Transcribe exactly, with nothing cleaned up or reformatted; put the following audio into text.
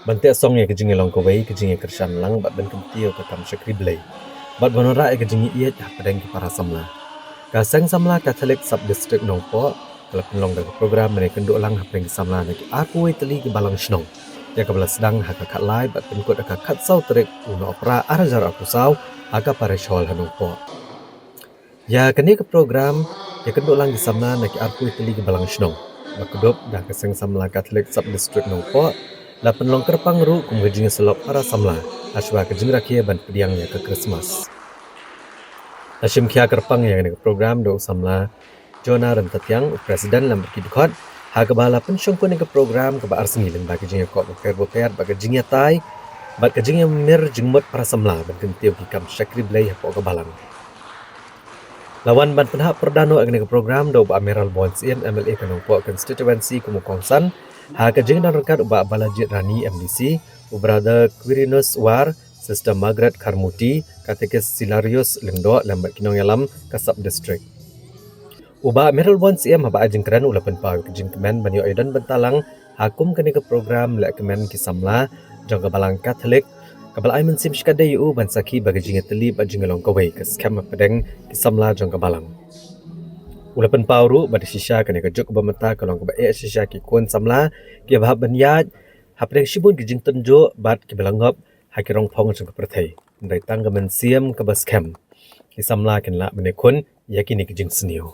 Ban teh song ïa ka jingïalong kawei, ka jingïakyrshan lang bad ban kyntiew ka kam shakri Blei bad ban wanrah ïa ka jingïeit hapdeng ki para samla. Ka Seng Samla Katholik Sub District Nongpoh ka la pynlong da ka program ban ïakynduh lang hapdeng ki samla na ki arphew wei tylli ki balang shnong, ïa kaba la sdang ha ka khatlai bad pynkut ha ka khatsaw tarik u Nohprah arhajar arphew saw ha ka Parish Hall ha Nongpoh. Ïa kane ka program ïakynduh lang ki samla na ki arphew tylli ki balang shnong ba kdup da ka Seng Samla Katholik Sub District Nongpoh la pynlong kyrpang ruh kum ka jingïasyllok para samla hashwa ka jingrakhe ban pdiang ïa ka Krismas. La shim khia kyrpang ïa kane ka program da u samla Jonah Ryntatiang, u President lem bad ki dkhot, ha kaba la pynshongkun ïa ka program kaba arsngi lyngba ka jingïakop bapher bapher bad ka jingïatai bad ka jingïamir jingmut para samla ban kyntiew ki kam shakri Blei hapoh ka balang. La wan ban pynhap pyrda noh ïa kane ka program da u Bah Mayralborn Syiem, M L A ka Nongpoh Constituency kum u kongsan, ha ka jingdon ryngkat u Bah Balajied Rani, M D C, u Brother Quirinus War, Sister Margaret Kharmuti, Katekis Silarius Lyngdoh lem bad ki nongïalam ka Sub District. U Bah Mayralborn Syiem haba ai jingkren u la pynpaw ïa ka jingkmen ban ïoh ïadon bynta lang ha kum kane ka program lehkmen ki samla jong ka Balang Katholik kaba la ai mynsiem shikatdei ïa u ban sakhi ba ka jingïatylli bad jingïalong kawei ka skhem hapdeng ki samla jong ka balang. U la pynpaw ruh ba da shisha kane ka juk ba mynta ka long kaba eh shisha ki khun samla kiba hap ban ïaid hapdeng shibun ki jingtynjuh bad kiba la ngop ha ki rongphong jong ka pyrthei. Hynrei tang ka mynsiem kaba skhem ki samla kin lah ban ïakhun ïa kine ki jingsniew.